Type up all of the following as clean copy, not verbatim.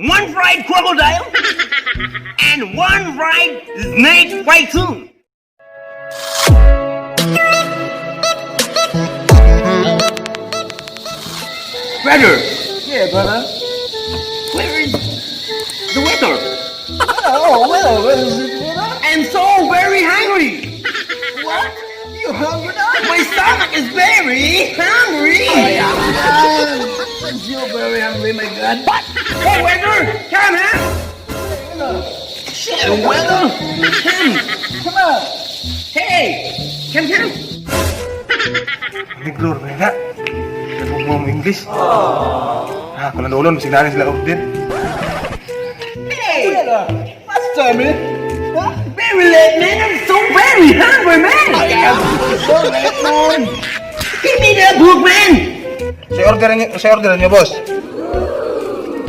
One fried crocodile and one fried snake python. Brother, Yeah, brother. where is the waiter? Oh, well, where is it, brother? I'm so very hungry. What? You hungry now? My stomach is very hungry. Ah, you're very hungry, my God. Hey, waiter, come here. Shit, waiter, come. Come on. Hey, come here. Negro ba na? Nagbubuha mo English. Ah, kung nandulon, bisig na sila order. Hey, Brother, what's time, man? Huh? Very late, man. I'm so very hungry, man. So late, man. Give me that book, man. Sa order niyo, boss.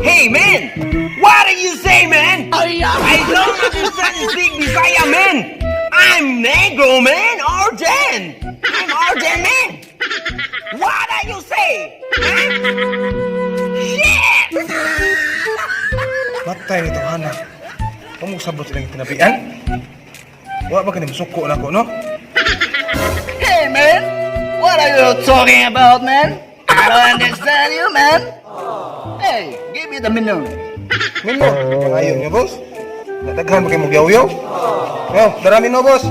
Hey, man. What do you say, man? I don't understand speak Bisaya, man. I'm Negro, man. Arjen. I'm Arjen, man. What do you say? Huh? Shit. Matay nito, hana. Pamusabot silang tinabian. Wa ba kani musuko na ko, no? Hey, man. What are you talking about, man? I don't understand you, man. Hey, give me the menu. Mino, pangayo niyo, boss. Nadaghan ba kayo mo yaw? Yo, darami no, boss.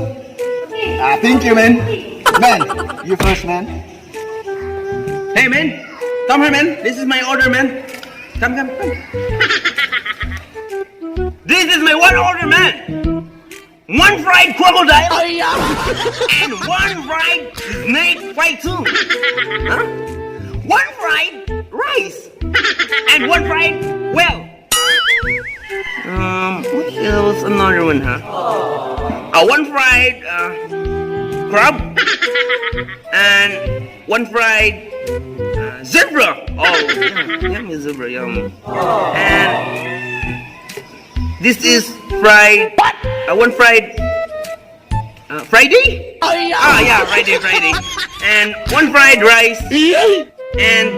Ah, thank you, man. Man, you first, man. Hey, man. Come here, man. This is my order, man. Come, come, come. This is my one order, man. One fried crocodile and one fried snake python. Huh? One fried rice and one fried well. What else? Another one, huh? One fried crab and one fried zebra. Oh, yeah, yummy zebra, yum. And this is fried. One fried. Friday? Ah, yeah, Friday, Friday. And one fried rice. And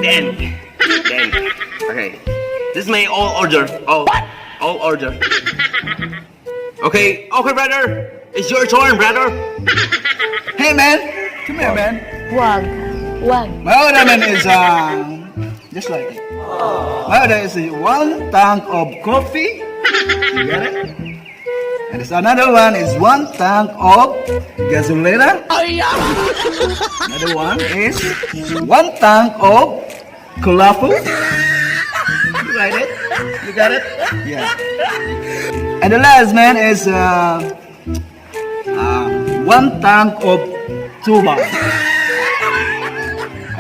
then, then, okay. This is my all order. All order. Okay, okay, brother. It's your turn, brother. Hey, man. Come here, man. Wag. Wag. My order, man, is just like it. My order is one tank of coffee. You get it? And there's another one is one tank of gasolina. Another one is one tank of kulafu. You got it? You got it? Yeah. And the last, man, is one tank of tuba.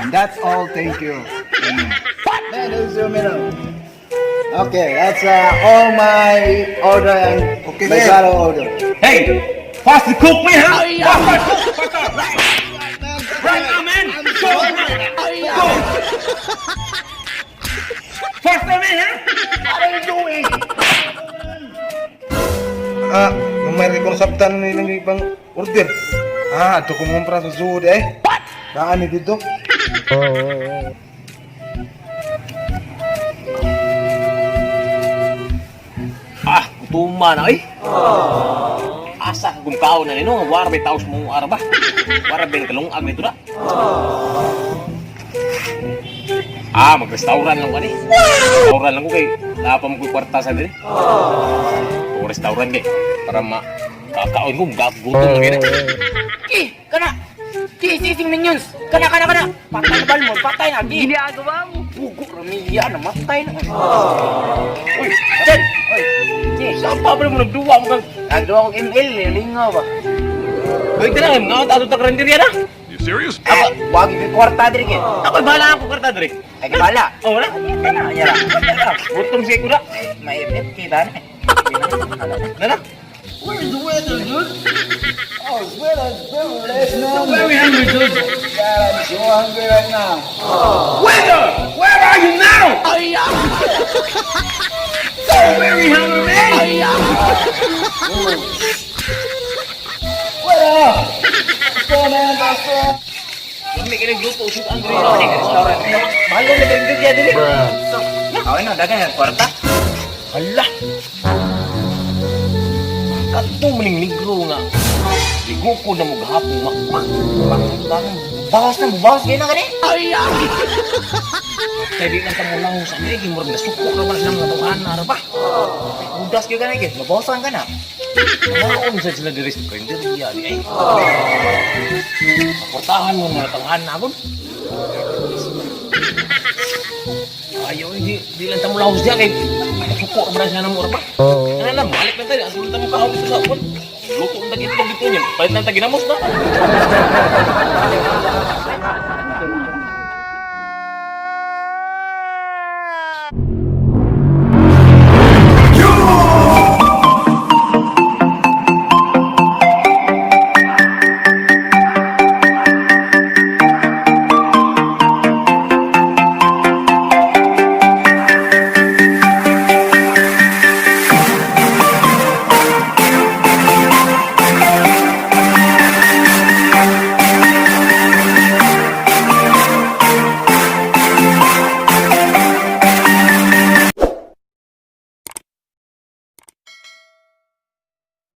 And that's all. Thank you. Man, this is your minute. Okay, that's all my order and Okay, my man. battle order. Hey, fast to cook me, huh? Faster, cook, faster. Right now, man. Go, go. Faster, man, huh? What are you doing? Ah, may ko nasabtan nilang ibang order. Ah, ato ko mumpra sa zoo eh. Daan ni dito. Ah, gutuma na eh. Asa ka gumkaon na nino, nga wara may taos mong araba. Wara ba kalungag nito na. Ah, mag-restaurant lang ko ni. Restaurant lang ko kay napa mo ko'y kwarta sa diri. O restaurant kay para ma kakaon ko gutom na gina. Ki, kana. Ki, sising minions. Kana, kana, kana. Patay na balmon, patay na. Gi. Ginagawa mo. Pugo, ramiya na, matay na. Uy, Jen, Oy, Ki. saan pa ba mo nagduwa mo kang? Nagduwa kong ML, lingaw ba? Uy, tara, nga tato ta karinderya na. You serious? Ako, wag yung kwarta diri ki. Ako'y bahala ako kwarta diri. Ay, kabala. Oh, wala. Kana, yara. Gutom siya ko na. May FF kita na. Nana. Where is the weather, dude? Oh, it's weather is very late, man. Very hungry, dude. God, I'm so hungry right now. Waiter, where are you now? So very hungry, man. What up? What's going on, Pastor? May kinagluto shoot Andre. Restaurant. Mahal mo na karinderya diri. Awin na, dagan ang kwarta. Hala! Kato maning negro nga. Ligo ko na mo gahapon makmak. Bakit? Bawas na, bawas kayo na gani. Kaya di lang tamo lang sa mga murag nasuko ra man silang mga tawhana ra ba. Udas kayo gani, kay mabawasan ka na. Naon sa sila diri sa karinderya di ay. Portahan mo mga tawhana gud. Ayaw, di, di lang tamo lahos diya kay nasuko ra man sila namo ra ba. Ano na, balik lang tayo. Asultan mo kaon dito sa kon. Luto ang tag itlog dito niya. Palit lang tag ginamos na.